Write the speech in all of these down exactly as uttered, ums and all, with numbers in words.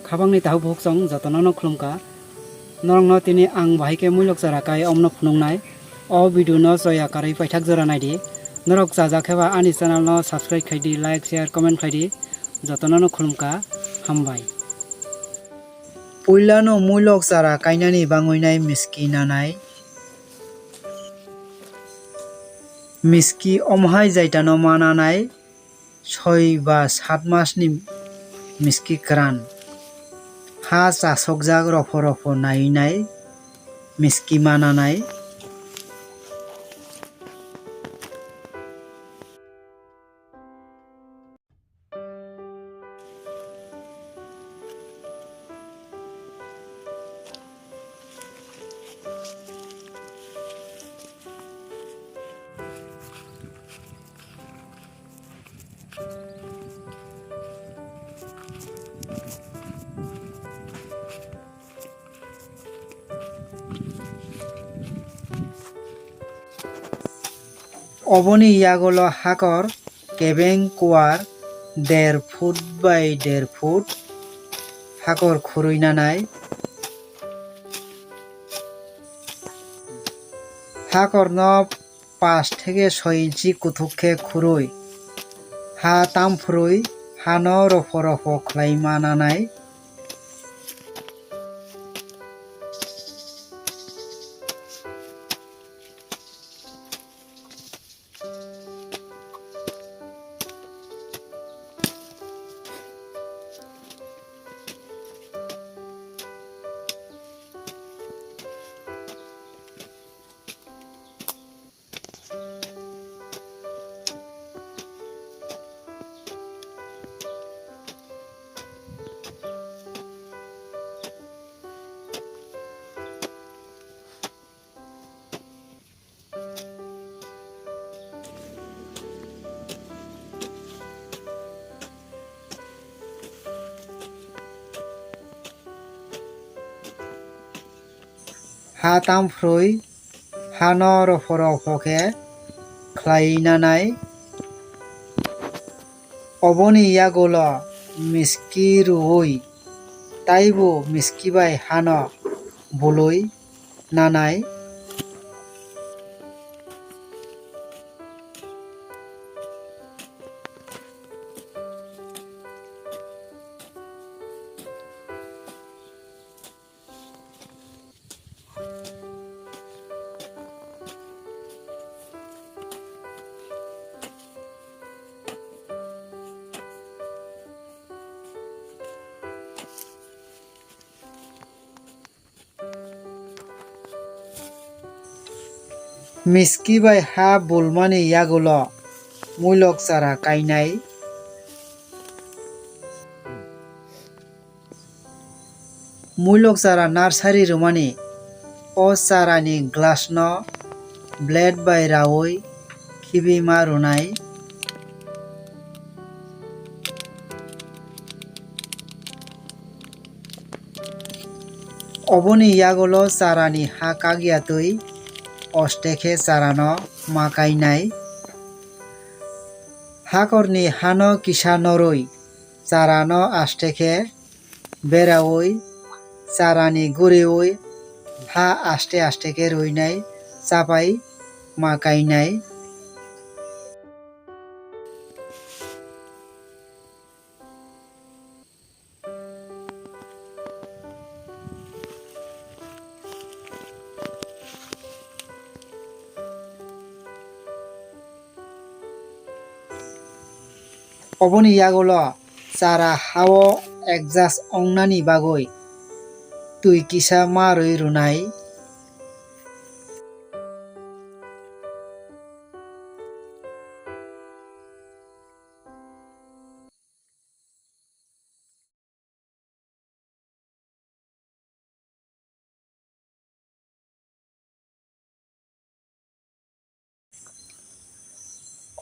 Khabangni takhuk bukhuk chwng jotono no khulumkha. Norokno tini ang bahai khe muilok chara kai omno phunuknai. O video no choya karwi paithak jora naidi. Norok chajak khe ba ani channel no subscribe khaidi, like, share, comment khaidi. Jotono no khulumkha. Hambai. Puilano muilok chara kainani bangwi nai miski nanai. Miski omohai jaitano ma nanai. Soi ba sat masni miski kwran. Ha chasokjak rophor rophor naiwi nai miski ma nanai. Oboni yagulo hakor kebeng kuar der foot bai der foot hakor khurui nanai. Hakorno pash theke soi inchi kuthuk khe khurui, ha tamphurui hano rophor rophor khlai ma nanai. Ha tamphurui hano rophor rophor khe khlai nanai. Oboni yagulo miski rwui taibo miski bai hano bului nanai. Miski bai ha bulmani yagulo muilok chara kainai. Muilok chara nursery rwmani, o charani glass no blade bai raui khibi ma rwnai. Oboni yagulo charani ha kagya twi oste khe charano ma kainai. Hakorni hano kisa norwi charano aste khe beraui charani guriui ha aste aste khe ruinai chapai ma kainai. Oboni yagulo chara hao adjust ongnani bagwi twi kisa ma rwi rwnai.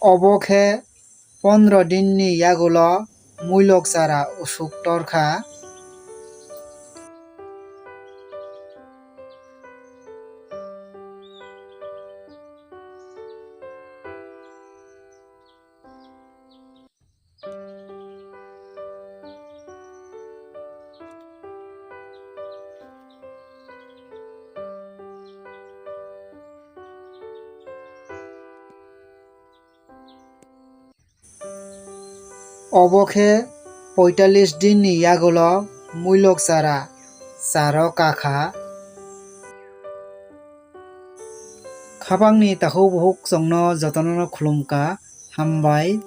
Obo khe pondro dinni yagulo muilok chara usuk torkha. Obo khe poitallis din ni yagulo muilok chara charo kakha. Khapang ni takhuk bukhuk chwngno jotono no khulumkha, hambai.